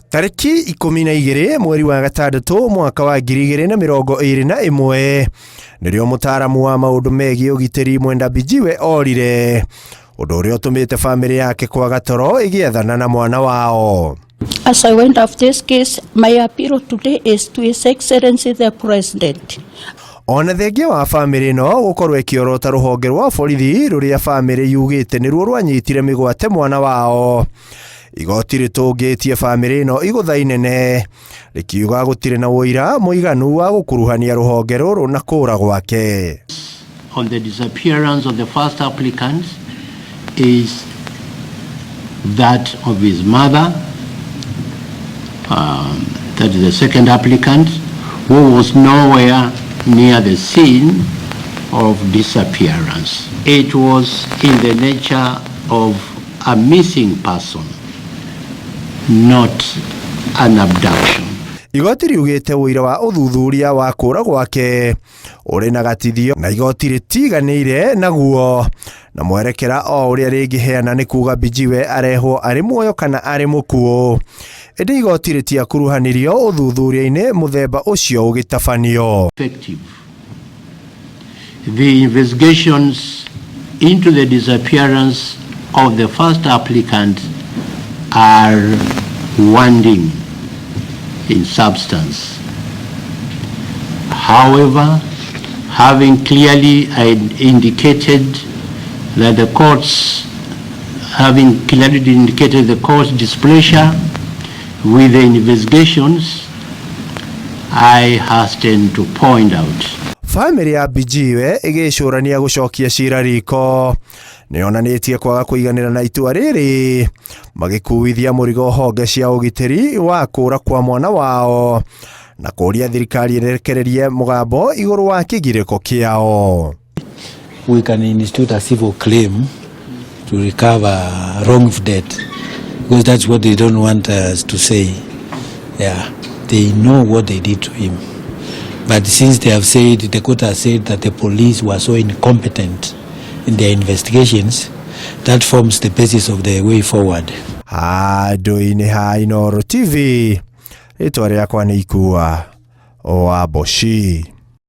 Tarĩki 12 mweri wa gatandatũ mwaka wa 2021 nĩrĩo mũtaaramu wa maũndũ megiĩ ũgitĩri Mwenda Mbijiwe orire, ũndũ ũrĩa ũtũmĩte bamĩrĩ yake kwaga toro ĩgĩethana na mwana wao. As I went off this case, my appeal today is to His Excellency the President. Ona thengia wa bamĩrĩ ĩno gũkorwo ĩkĩorota rũhonge rwa borithi rũrĩa bamĩrĩ yugĩte nĩruo rwanyitire mĩgwate mwana wao. Igoti rĩtũngĩtie bamĩrĩ ĩno igũtha inene rĩkiuga gũtirĩ na ũira mũiganu wa gũkuruhania rũhonge rũrũ na kũra gwake. On the disappearance of the first applicant is that of his mother, that is the second applicant, who was nowhere near the scene of disappearance. It was in the nature of a missing person, not an abduction. Igoti riugĩte ũira wa ũthuthuria wa kũra gwake ũrĩ na gatithio na igoti rĩtiganĩire naguo na mwerekera o ũrĩa rĩngĩheana nĩ kuga Mbijiwe arehwo arĩ muoyo kana arĩ mũkuũ, ĩndĩ igoti rĩtiakuruhanirio ũthuthuria-inĩ mũthemba ũcio ũgĩtabanio. Effective. The investigations into the disappearance of the first applicant are wanting in substance. However, having clearly indicated that the courts, having clearly indicated the court's displeasure with the investigations, I hasten to point out Bamĩrĩ ya Mbijiwe ĩgĩcũrania gũcokia cira riko nĩyonanĩtie kwaga kũiganĩra na itua rĩrĩ, magĩkuithia mũrigo honge cia ũgitĩri wa kũra kwa mwana wao na kũria thirikari ĩrekererie mũgambo igũrũ wa kĩgirĩko kĩao. We can institute a civil claim to recover wrongful death because that's what they don't want us to say. Yeah, they know what they did to him. But since they have said, the court has said that the police were so incompetent in their investigations, that forms the basis of the way forward. Handũ-inĩ ha Inooro TV, rĩtwa rĩakwa nĩ Ikua wa Mboci.